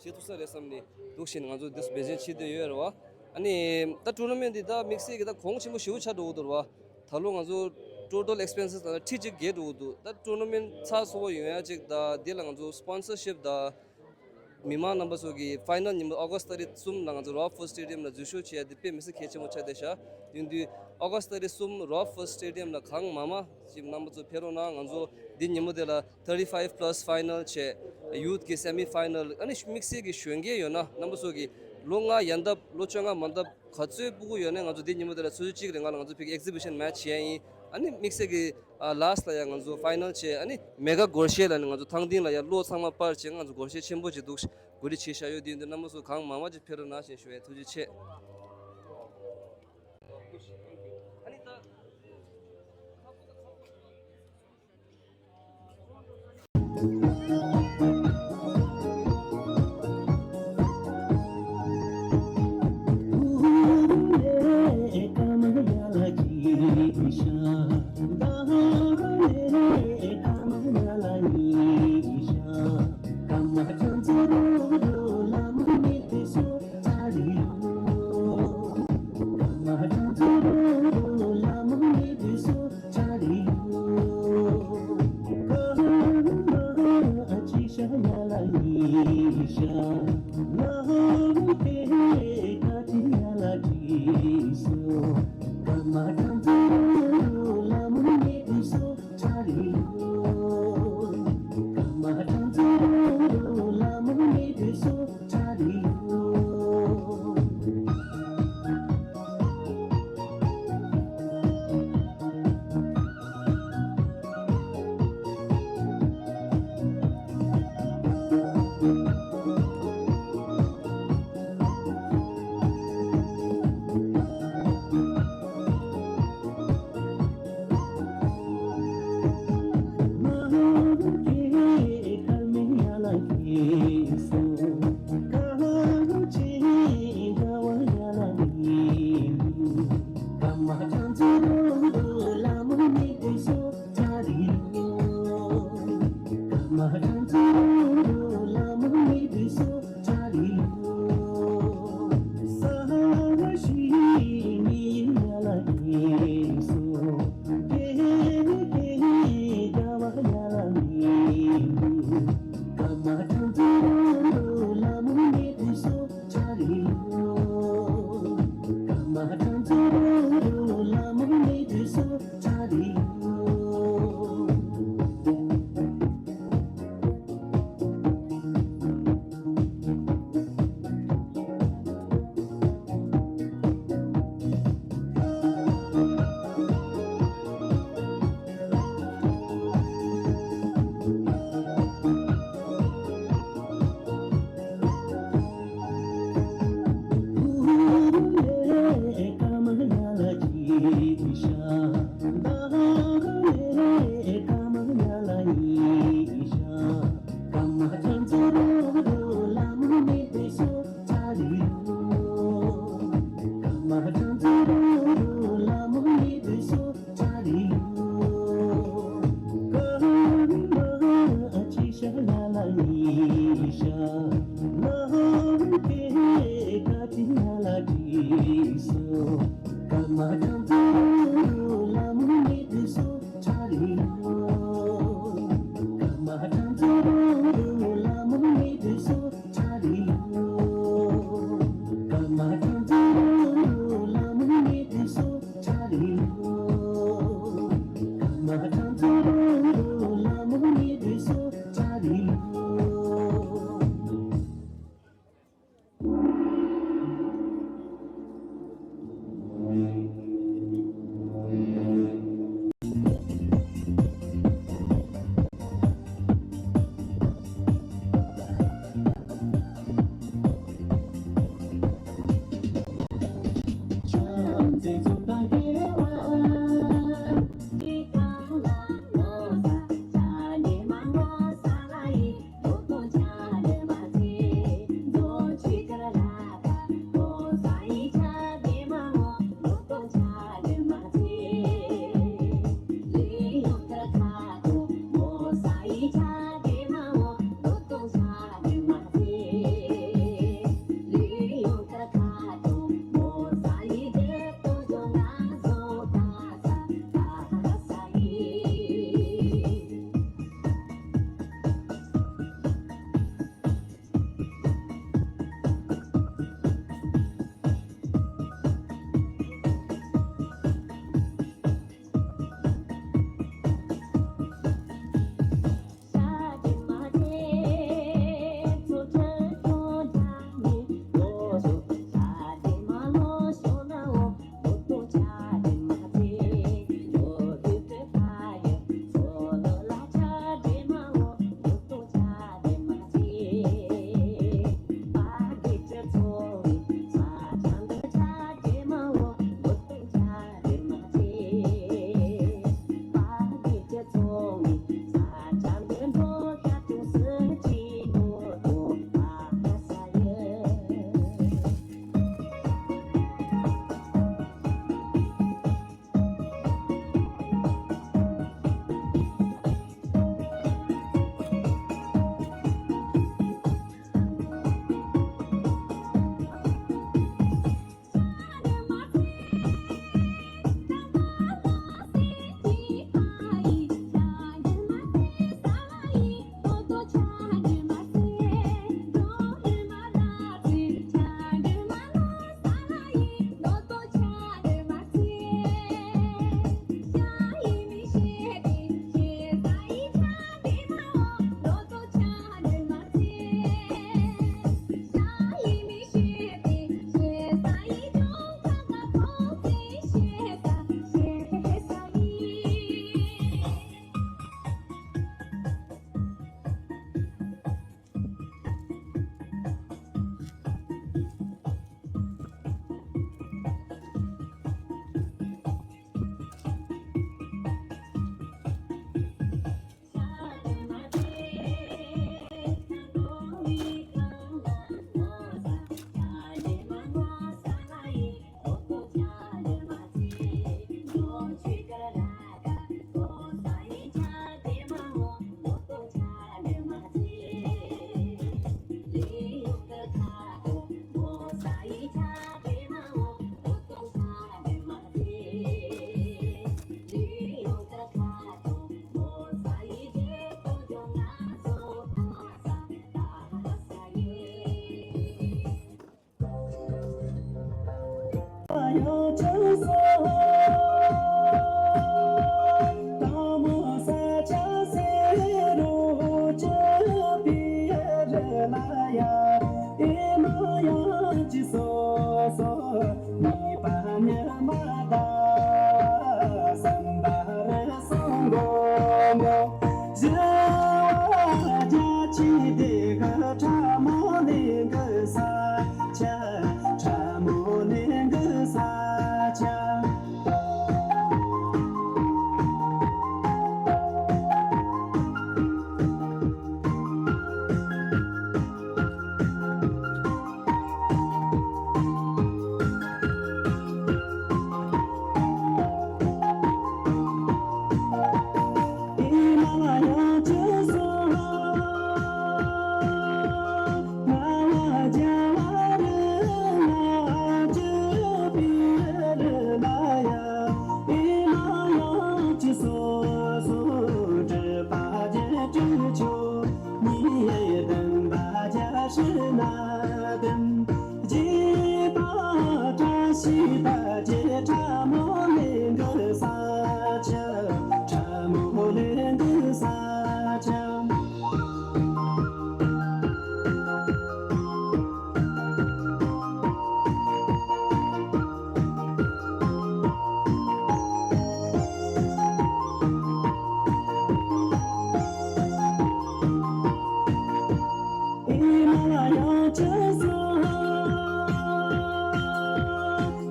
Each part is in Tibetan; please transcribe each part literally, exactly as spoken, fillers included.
བྱེད་ཐུབ་ས་རེད་བསམ་ནས་འདུག་བཞིན་ང་ཚོ་འདི་སུ་འབད་བརྩོན་བྱེད་བསྡད་ཡོད་རེད་བ། ཨ་ནི་ད་ཊུར་ན་མེན་ཊི་འདི་ད་དམིགས་བསལ་གྱི་ད་གོང་ཆེན་པོ་ཞེ་པོ་ཆགས་འགྲོ་གི་འདུག་རེད་བ། ད་ལོ་ང་ཚོ་ཊོ་ཊལ་ཨེགས་པེན་སི་སི་ད་ཁྲི་གཅིག་བརྒལ་འགྲོ་གི་འདུག་ད་ཊུར་ན་མེན་ཊི་ཚགས་ཚུད་པོ་ཡོང་ཡ་ཅིག་ད་འདི་ལ་ང་ཚོ་སི་པོན་སར་ཤིབ་ད་ མི་མང་རྣམ་པ་ཚོ་གི་ཕའི་ནལ་ཉིན་མོ་ཨོ་གྷ་སི་ཊི་ཏ་རིག་གསུམ་ལ་ང་ཚོ་རོ་ཧབ་ཕོར་སི་ཊེ་ཌི་ཡམ་ལ་འཛུལ་ཞུགས་བྱེད་ཡ་དེ་དཔེ་མི་སྲིད་གལ་ཆེན་པོ་ཆགས་བསྡད་ཤག་དེ་དུས་ཨོ་གྷ་སི་ཊི་ཏ་རིག་གསུམ་རོ་ཧབ་ཕོར་སི་ཊེ་ཌི་ཡམ་ལ་གང་མང་མང་ཅིག་རྣམ་པ་ཚོ་ཕེབས་རོགས་གནང་། ང་ཚོ་འདི་ཉིན་མོ་དེ་ལ་thirty five plus final བྱས། ཡུ་ཐི་གི་སེ་མི་ཕའི་ནལ། ཨ་ནི་དམིགས་བསལ་གྱི་གཞོན་སྐྱེས་ཡོད་ན་རྣམ་པ་ཚོ་གི་ལོ་ལྔ་ཡན་འདབ་ལོ་བཅོ་ལྔ་མན་འདབ་ག་ཚོད་ཕྲུ་གུ་ཡོད་ནའི་ང་ཚོ་འདི་ཉིན་མོ་དེ་ལ་ཆུ་ཚོད་གཅིག་རིང་ལ་ང་ཚོ་ཕ་གི་ཨེག་ཛི་བི་ཤན་མེ་ཆི་བྱེད་ཡ་ཡིན། ཨ་ནི་དམིགས་བསལ་གྱི་ལཱ་སི་ཊི་ལ་ཡང་ང་ཚོ་ཕའི་ནལ་བྱས། ཨ་ནི་མེ་གྷ་སྒོར་གཞས་ལ་ནི་ང་ཚོ་ཐང་སྟེང་ལ་ཡང་གློག་ཚང་མ་སྤར་བྱས་ང་ཚོ་སྒོར་གཞས་ཆེན་པོ་ཅིག་འདུག་གོ་སྒྲིག་བྱས་བཞག་ཡོད། དེ་ཡིན་དུས་རྣམ་པ་ཚོ་གང་མང་མང་ཅིག་ཕེབས་རོགས་གནང་ཞེས་ཞུ་ཡ། ཐུགས་རྗེ་ཆེ། ལ་ཡ། ཨེ་མ་ཡ་ཅི་སོ་སོ་ཉི་པ་ཉི་མ་ད་བསམ་པ་རེ་སོང་གོ་མོ། བཞི་བ་རྒྱ་ཆེ་དེ་གི་ཁྲ་མོ་ལེན་གི་ས་ཆ། ཁྲ་མོ་ལེན་གི་ས་ཆ། རྗེས་དཔག་བཀྲ་ཤིས་པ་རྗེས་ཁྲ་མོ་ལེན་གི་ས་ཆ། ཁྲ་མོ་ལེན་གི་ས་ཆ། ཨེ་མ་ལ་ཡང་ཅི་སོང་།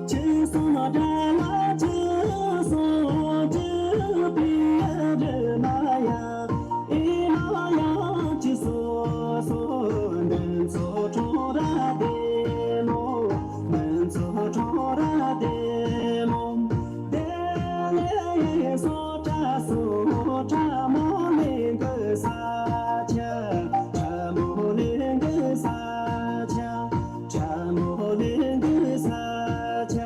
ཅི་སོང་ན་དགྲ་ལ་ཅི་སོང་། ཅི་པའི་རི་ན་ཡང་། ཨེ་མ་ལ་ཡང་ཅི་སོང་སོང་། འདི་ཚོ་ཁྲོ་ར་དེ་མོ། འདི་ཚོ་ཁྲོ་ར་དེ་མོ། དེ་ལས་སོ་ཁྲ་སོ་ཁྲ་མོ་ལེན་གི་ས་ཆ། ཁྲ་མོ་ལེན་གི་ས་ཆ། ཁྲ་མོ་ལེན་གི་ས་ཆ།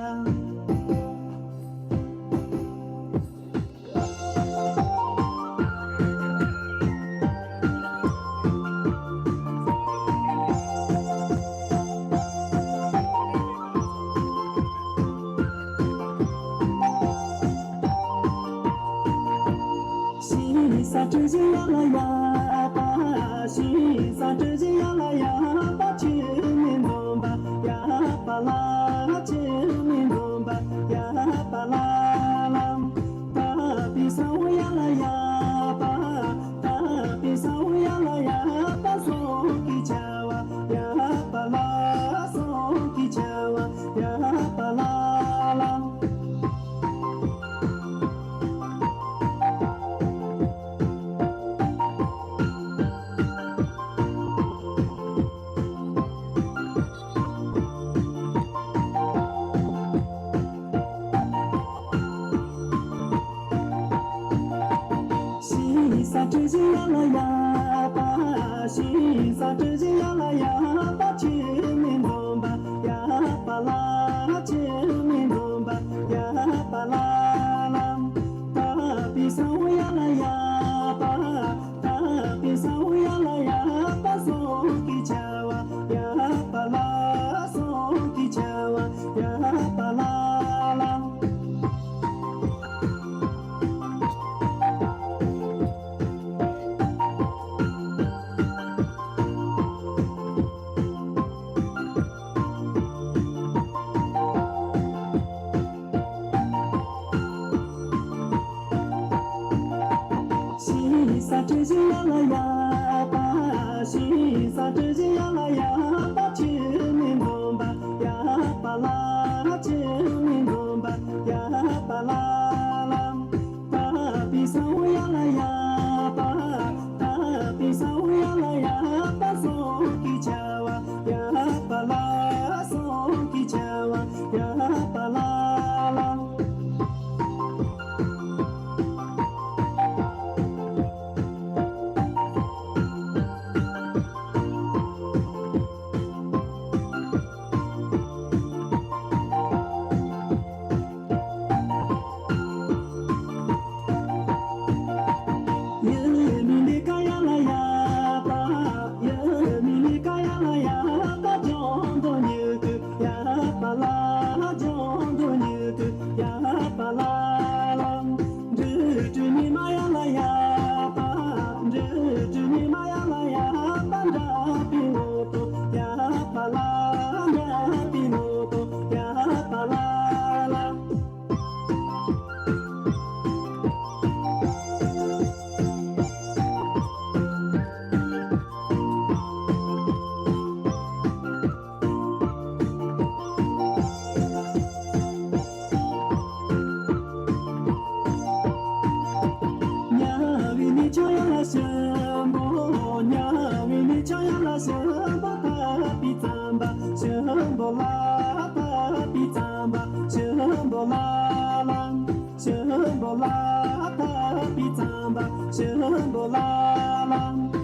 ཤིང་ས་གྲུ་བཞི་ཡ་ལ་ཡ་པ། ཤིང་ས་གྲུ་བཞི་ཡ་ལ་ཡ་པ། ཆུ་མིག་འཛོམས་པ་ཡ་པ་ལ། ཆུ་མིག་འཛོམས་པ་ཡ་པ་ལ་ལ། པ་པི་ས་འོ་ཡ་ལ་ཡ་པ། པ་པི་ས་འོ་ཡ་ལ་ཡ་པ། སོ་གི་ཆ་བ་ཡ་པ་ལ། སོ་གི་ཆ་བ་ཡ་པ་ལ་ལ། ཤིང་ས་གྲུ་བཞི་ཡ་ལ་ཡ་པ། ཤིང་ས་གྲུ་བཞི་ཡ་ལ་ཡ་པ། ཆུ་མིག་འཛོམས་པ་ཡ་པ་ལ། ཆུ་མིག་འཛོམས་པ་ཡ་པ་ལ་ལ། པ་པི་ས་འོ་ཡ་ལ་ཡ་པ། པ་པི་ས་འོ་ཡ་ལ་ཡ་པ། སོ་གི་ཆ་བ་ཡ་པ་ལ། སོ་གི་ཆ་བ་ཡ་པ་ལ་ལ། ཤིང་ས་གྲུ་བཞི་ཡ་ལ་ཡ་པ། ཤིང་ས་གྲུ་བཞི་ཡ་ལ་ཡ་པ། ཆུ་མིག་འཛོམས་པ་ཡ་པ་ལ། ཆུ་མིག་འཛོམས་པ་ཡ་པ་ལ་ལ། པ་པི་ས་འོ་ཡ་ལ་ཡ་པ། པ་པི་ས་འོ་ཡ་ལ་ཡ་པ། སོ་གི་ཆ་བ་ཡ་པ་ལ། སོ་གི་ཆ་བ་ཡ་པ་ལ་ལ། ཆེན་པོ་ལ་དད་པའི་བསམ་པ་ཆེན་པོ་ལ་དད་པའི་བསམ་པ་ཆེན་པོ་ལ་ལ། ཆེན་པོ་ལ་དད་པའི་བསམ་པ་ཆེན་པོ་ལ་ལ།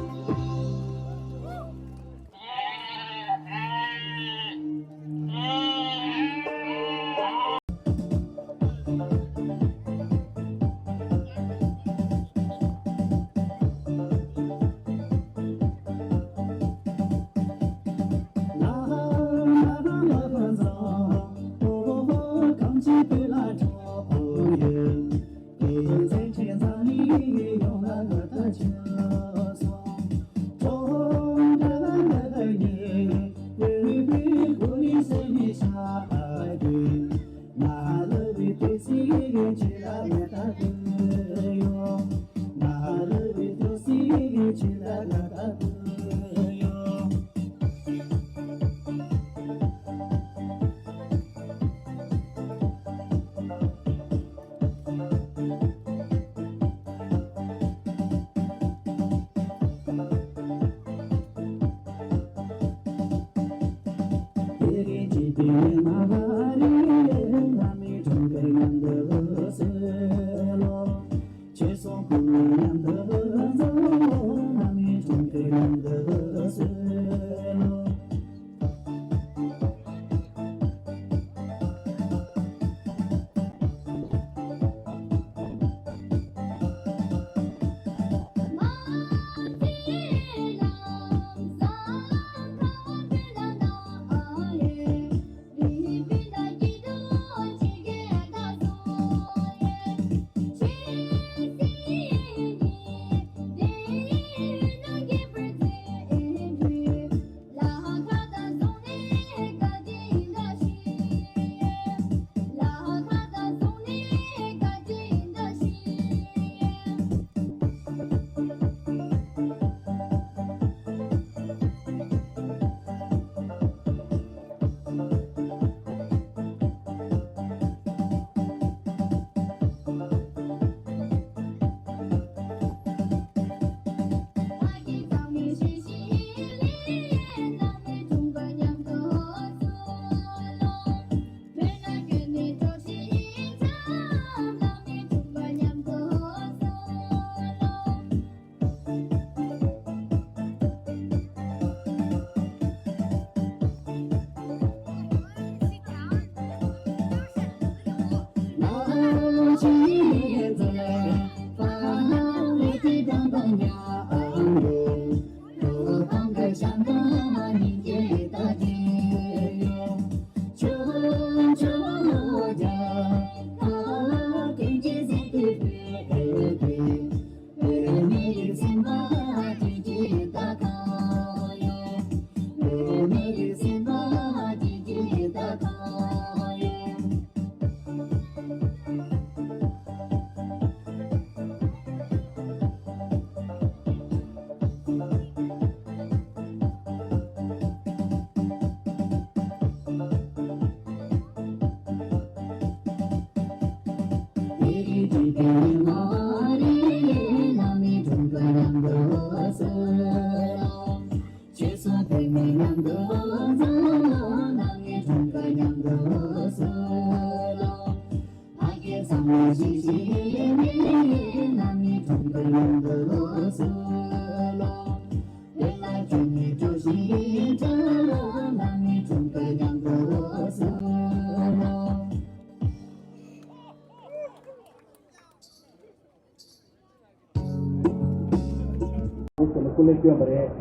སྐུ་ལས་བསྐྱོན་པ་རེད།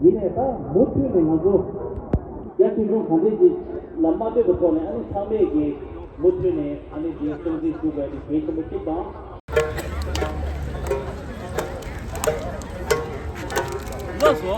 ཡིན་ནའི་ད་མུ་མཐུད་ནས་ང་ཚོ་རྒྱ་ཆེ་ཆུང་གང་འདྲ་ཞིག་ལ་མ་ལྟོས་པའི་ཐོག་ནས། ཨ་ནི་ཚང་མས་ཀྱིས་མུ་མཐུད་ནས་ཨ་ནི་དེ་སྲུང་བརྩི་ཞུ་དགོས་པ་དེ་གལ་ཆེན་པོ་གཅིག་དང་། ལགས་སོ།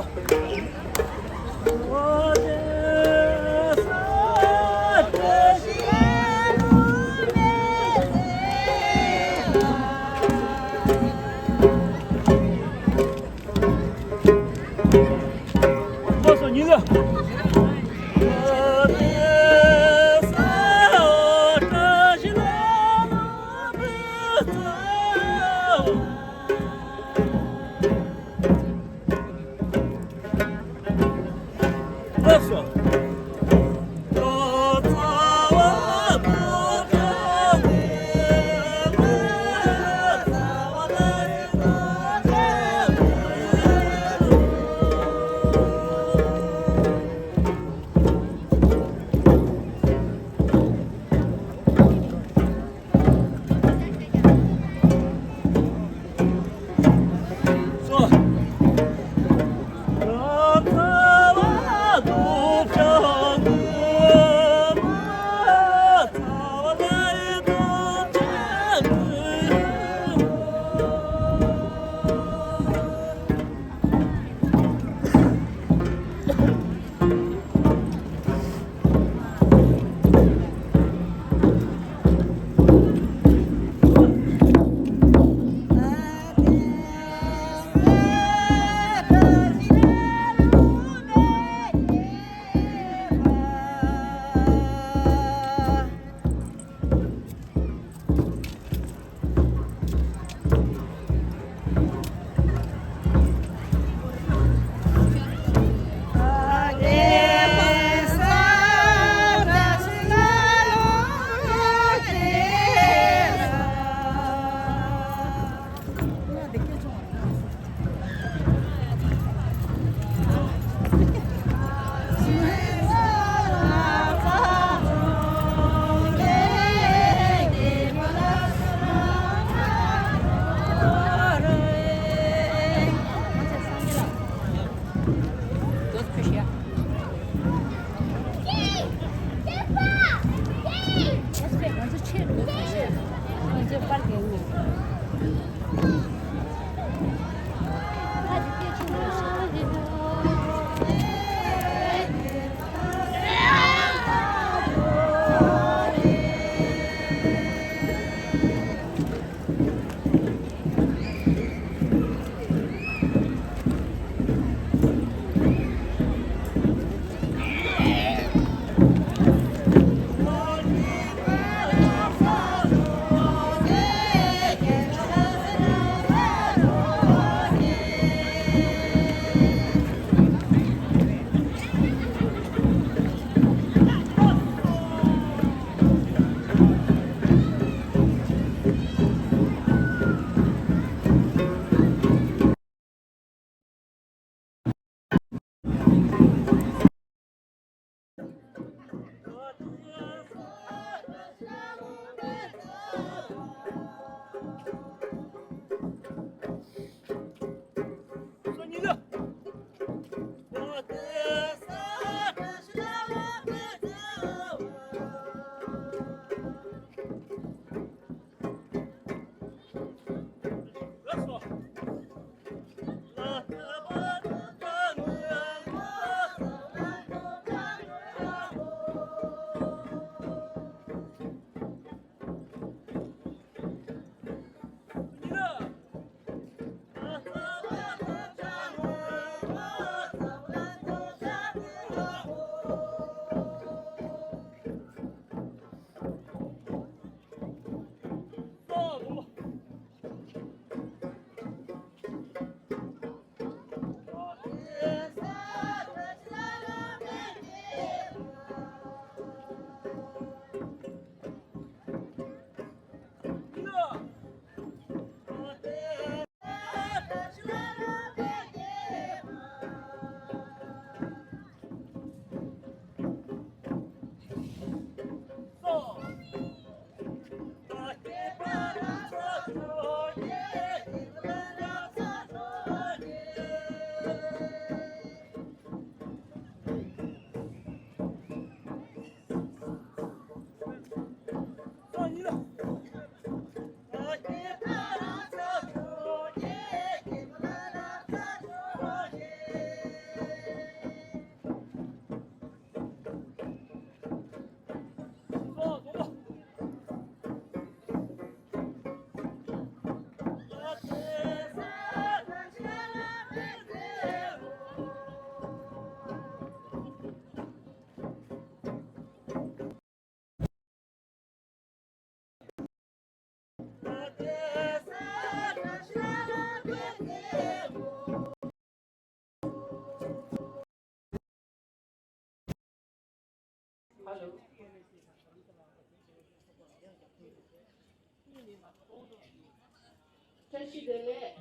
བཀྲ་ཤིས་བདེ་ལེགས།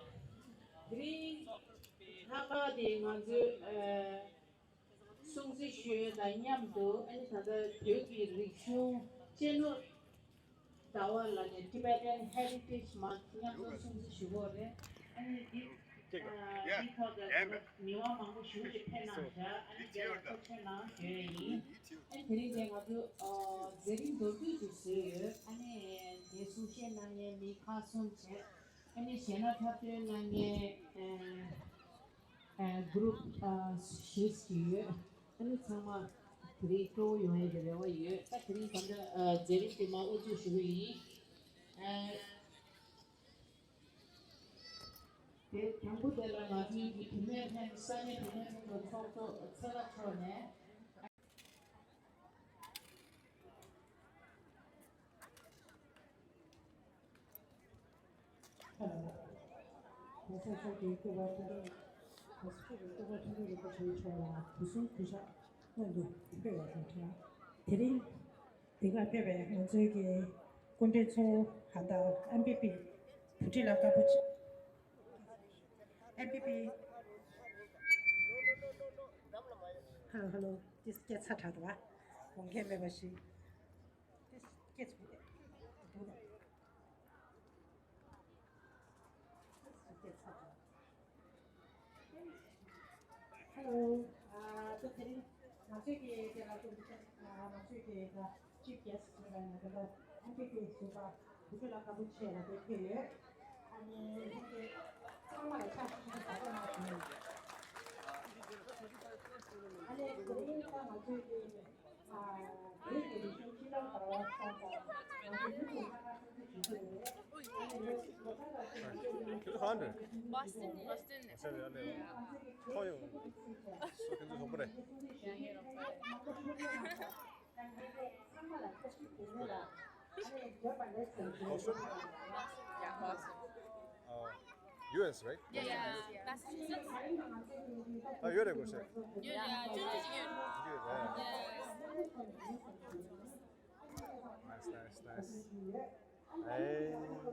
དེ་རིང་ལྷག་དཀར་དེ་ང་ཚོའི་ཨ་སྲུང་བརྩི་ཞུ་ཡས་དང་མཉམ་དུ། ཨ་ནི་ད་ལྟ་བོད་ཀྱི་རིག་གཞུང་གཅེས་ནོར་ཟླ་བ་ལགས་ནས་Tibetan Heritage Month མཉམ་དུ་སྲུང་བརྩི་ཞུ་གི་ཡོད་རེད། ཨ་ནི་འདི་ཨ་འདི་ཐོག་ལ་མི་དབང་མང་པོ་ཞེ་པོ་ཅིག་ཕེབས་གནང་བཞག་ཨ་ནི་དེ་ལ་ཐུགས་རྗེ་གནང་ཞུ་ཡས་ཡིན། ཨ་ནི་དེ་རིང་དེ་ང་ཚོ་ཨ་མཛད་རིམ་མདོར་བསྡུས་ཤིག་བཟོས་ཡོད། ཨ་ནི་དེ་གསུང་བཤད་གནང་མཁན་མི་ཁག་གསུམ་བྱས། ཨ་ནི་གཞས་སྣ་འཁྲབ་སྟོན་གནང་མཁན་ཨ་ཨ་group ཨ་བཞི་ཞིག་ཡོད། ཨ་ནི་ཚང་མ་དེ་རིང་སྤྲོ་བོ་ཡོང་ཡས་ཀྱི་རེ་བ་ཡོད། ད་དེ་རིང་ད་ལྟ་ཨ་མཛད་རིམ་དེ་མར་དབུ་འཛུགས་ཞུ་གི་ཡིན། ཨ་དེ་དང་པོ་དེ་ལ་ང་ཚོའི་གི་བུད་མེད་ལྷན་ས་གནས་བུད་མེད་ལྷན་ཚོགས་ཚོགས་གཙོ་ཚེ་རབ་མཆོག་ནས། ཧེ་ལོ། གོང་ས་མཆོག་གི་སྐུ་པར་ཐུགས་རྗེ། གོང་ས་མཆོག་གི་སྐུ་པར་ཐུགས་རྗེ་རིན་པོ་ཆེ་མཆོག་ལ་དུས་གསུམ་གུས་ཕྱག་སྔོན་དུ་ཕུལ་བ་དང་འབྲེལ། དེ་རིང་འདི་གར་ཕེབས་པའི་ང་ཚོའི་གི་སྐུ་མགྲོན་ཚོ། ད་ལྟ་ཨེམ་པི་པི་བུ་ཁྲིད་ལགས་དཀར་པོ་ཆེ། ཨེམ་པི་པི། ཧེ་ལོ་ཧེ་ལོ། ཏིས་སྐད་ཆ་དྲག་འདུག་བ། འོང་མཁན་མེད་པ་ཞིག་ཏིས་སྐད་ཆ་འདུག་ན། ཏིས་སྐད་ཆ་དྲག་ཧེ་ལོ། ང་ཚོའི་གི་དེ་ལ་ཀོམ་པི་ཊི་ཤན་ང་ཚོའི་གི་ད་ཅིབ་གེ་སི་ཊི་ཟེར་བ་ཡིན་ན་དེ་ལ་ཨེམ་པི་ཐི་ཟེར་བ་བུ་ཆུ་ལ་ཀ་བུ་ཆེ་ལ་དེ་ཕེབས་ཡོད། ཨ་ནི་ཁོང་གི་ཚང་མ་ལ་ཕྱག་ཞུ་ཞུ་ཞུ་ཞུ་ཞུ་ཞུ། ཨ་ནི་དེ་རིང་ད་ང་ཚོའི་གི་ཨ་བོད་ཀྱི་རིག་གཞུང་སྤྱི་ལོ་ཟླ་བ་ཚང་དང་ང་ཚོའི་མི་དེ་ལྷག་དཀར་ཐུགས་རྗེ་ཆེ་ཞུ་ཞུ་ཡོད། ཨ་ནི་ལོ་ལོ་ལྟར་ལ་ང་ཚོའི་གི་Boston, Boston. ཁོ་ཡོང་། སོ་ཁྱེད་ཚོ་ཚོགས་པ་རེད། Boston? Yeah, Boston. Uh, U S, right? Yeah, yeah. Massachusetts. ཨ་ཡོད་རེད་གོ་ཤེས། ཡོད་རེད། ཅུང་ཅིག་ཡོད། ཡོད་རེད། Yeah. Nice, nice, nice. ཨེ། གོ་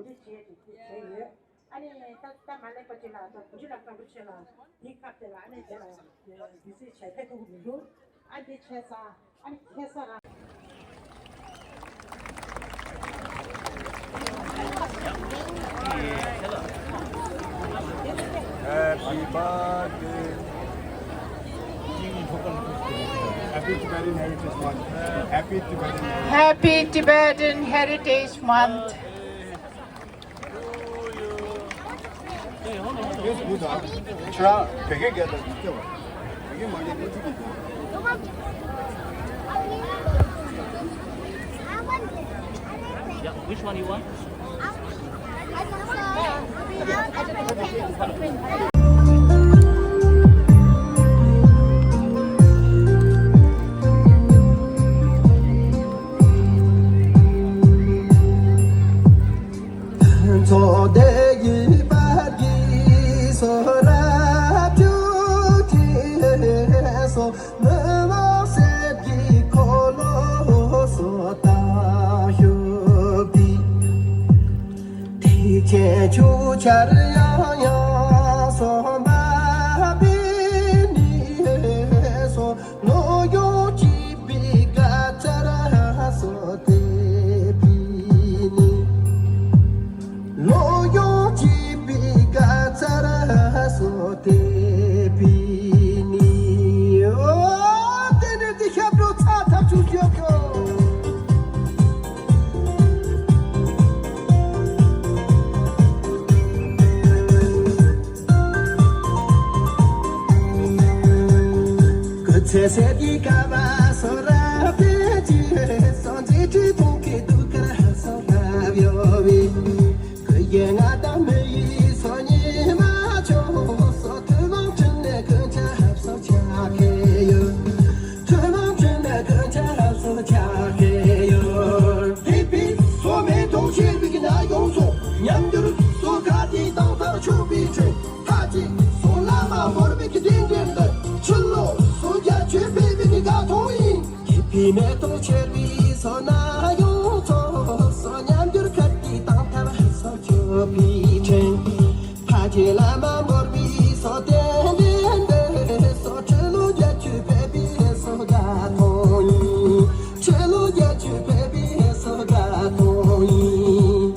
སྒྲིག་བྱས་ཏེ་བྱས་ཡོད། ཨ་ནི་ད་ད་མ་ལེགས་པ་ཅིག་ལ་ད་བུ་ཆུ་ལ་ཀ་བུ་ཆུ་ལ་དེའི་སྐབས་དེ་ལ་ཨ་ནི་དེ་ལ་དུས་ཚོད་ཆད་ཕེབས་ཐུབ་ཀྱི་མི་འདུག་ཨ་འདི་བྱས་ཙང་ཨ་ནི་ཁ་སང་རང་། Happy birthday. Happy Tibetan Heritage Month. Happy Tibetan Heritage. Happy Tibetan Heritage Month. Yes, good. ཁྱེད་རང་བོད་སྐད་རྒྱག་དང་སྐྱོ་བ། བོད་སྐད་མ་རྒྱག་ཁོ་ཚོ་གིས་རྒྱག Yeah, which one you want? ཚོགས་སྡེ་ཡི་བར་གྱི་སོ་ར་ཅུ་ཁྱེད་སོ་མི་མང་སེར་གྱི་འཁོར་ལོ་སོ་ད་ཤོག་པི། ཐིག་ཆེན་ཆུ་ཆར་ཡང་ཡང་སོ་མ་པི་ནི་སོ། ལོ་ཡོངས་སྐྱིད་པའི་དགའ་ཚལ་སོ་དེ་པི་ནི། ལོ་ཡོངས་སྐྱིད་པའི་དགའ་ཚལ་སོ་དེ་པི་ནི། ཨོ། དེ་ནས་དེ་ཞབས་བྲོ་ཚ་ཐག་ཆུ་ཞོག་ཞོག་སྐུ་ཚེ་ཟད་ཀྱི་ཀ་བ་སོ་ར་པེ་ཅི་སོ་མཛེས་ཁྲི་མཐོང་གི་དུ་ཀར་སོ་ར་བྱོ་བི། སྐུ་ཡི་ང་དང་མི་ཡི་སོ་ཉི་མ་ཆོ་སོ་ཐུ་ལོང་ཁྲིམས་ནས་ཀུན་ཆ་ཧབ་སོ་ཆ་ཁེ་ཡོད། ཐུ་ལོང་ཁྲིམས་ནས་ཀུན་ཆ་ཧབ་སོ་ཆ་ཁེ་ཡོད། ཧེ་པི་སོ་མེ་ཏོག་ཆེ་བི་གི་ན་ཡོང་སོ་ཉམས་འགྱུར་སོ་ཁ་དེ་དང་ཐར་ཆོག་པའི་ཁྲིམས། ཐ་ཅི་སོ་ལ་མ་མོར་བི་གི་དེ་འདྲེན་དུ་ཆུ་ལོ་སོ་རྒྱ་ཆོས་པའི་བི་གི་དགའ་ཐོང་ཡིན། ཁྱེད་པའི་མེ་ཏོག་ཆེར་བའི་སོ་ན་ཡོང་ཚོ་སོ་ཉམས་འགྱུར་ཁ་དེ་དང་ཐར་སོ་ཆོག་པའི་ཁྲིམས། ཐ་ཅི་ལ་མ་མོར་བི་སོ་དེ་འདྲེན་དུ་སོ་ཆུ་ལོ་རྒྱ་ཆོས་པའི་བི་སོ་དགའ་ཐོང་ཡིན། ཆེ་ལོ་རྒྱ་ཆོས་པའི་བི་སོ་དགའ་ཐོང་ཡིན།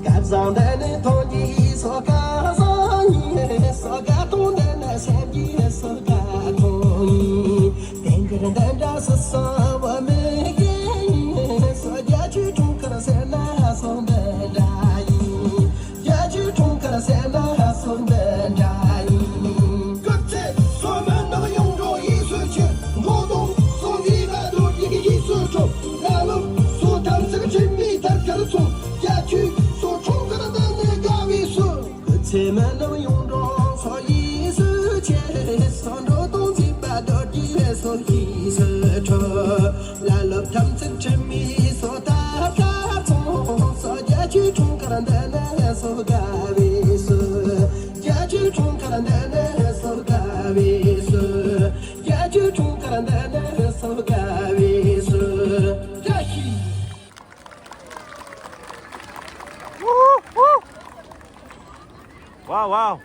སྐལ་བཟང་ལྡན་ནི་ཐོང་གི་སོ་དགའ་བཟང་ཡིན། སོ་དགའ་ཐོང་ལྡན་ན་སེམས་ཀྱི་སོ་དགའ་ཐོང་ཡིན། དེང་གི་འདི་འདྲ་སུ་སོ་བ་མི་ཡིན། སོ་རྒྱ་ཆོས་འཁྲུངས་སྐར་ཟེར་ན་སོ་འདི་འདྲ་ཡིན། རྒྱ་ཆོས་འཁྲུངས་སྐར་ཟེར་ན་སོ་འདི་འདྲ་ཡིན། སྐུ་ཚེ་སོ་མི་ནག་ཡོང་འགྲོ་ཡིན་སོ་ཆེ། མགོ་དོང་སོ་འདི་ལ་རྡོ་རྗེ་གི་ཡིན་སོ་འགྲོ། ལ་ལུ་སོ་ཐམས་ཅད་ཁྲིམས་མི་དར་དཀར་སོ། རྒྱ་ཆོས་སོ་འཁྲུངས་སྐར་འདི་ནས་དགའ་བའི་སོ། སྐུ་ཚེ་མི་ནག་ཡོང་འགྲོ་སོ་ཡིན་སོ་ཆེ། སོ་འགྲོ་དོང་ཚིགས་པ་རྡོ་རྗེ་སོ་ཡིན་སོ་འགྲོ། ལ་ལུ་ཐམས་ཅད་ཁྲིམས་མི་སོ་ད་ཀ་ཚོང་སོ། རྒྱ་ཆོས་འཁྲུངས་སྐར་འདི་ནས་སོ་དགའ་བའི་སོ། རྒྱ་ཆོས་འཁྲུངས་སྐར་འདི་ནས་སོ་དགའ་བའི་སོ། རྒྱ་ཆོས་འཁྲུངས་སྐར་འདི་ནས་སོ་དགའ་བའི་སོ། བཀྲ་ཤིས། Wow, wow.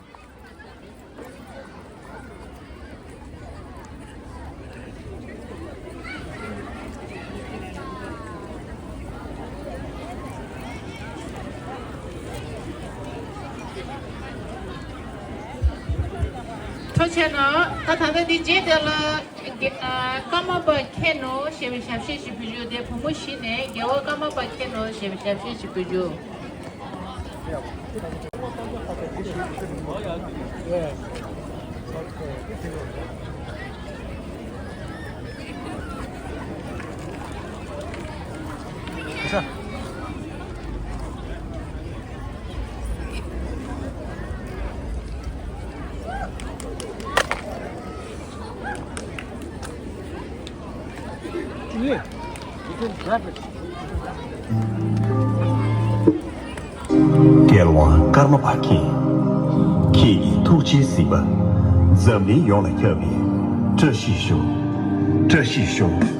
ཐུགས་རྗེ་གནང་། ད་ད་ལྟ་འདི་རྗེས་དེ་ལ་ཀརྨ་པ་མཁྱེན་ནོ་ཞེས་པའི་ཞབས་བཤད་ཞིག་ཕུལ་རྒྱུ། དེ་བུ་མོ་བཞི་ནས་རྒྱལ་བ་ཀརྨ་པ་མཁྱེན་ནོ་ཞེས་པའི་ཞབས་བཤད་ཞིག་ཕུལ་རྒྱུ། རྒྱལ་དབང་ཀརྨ་པ་མཁྱེན། ཁྱེད་ཀྱི་ཐུགས་རྗེའི་གཟིགས་པ་འཛམ་གླིང་ཡོངས་ལ་ཁྱབ་པའི་བཀྲ་ཤིས་ཤོག། བཀྲ་ཤིས་ཤོག།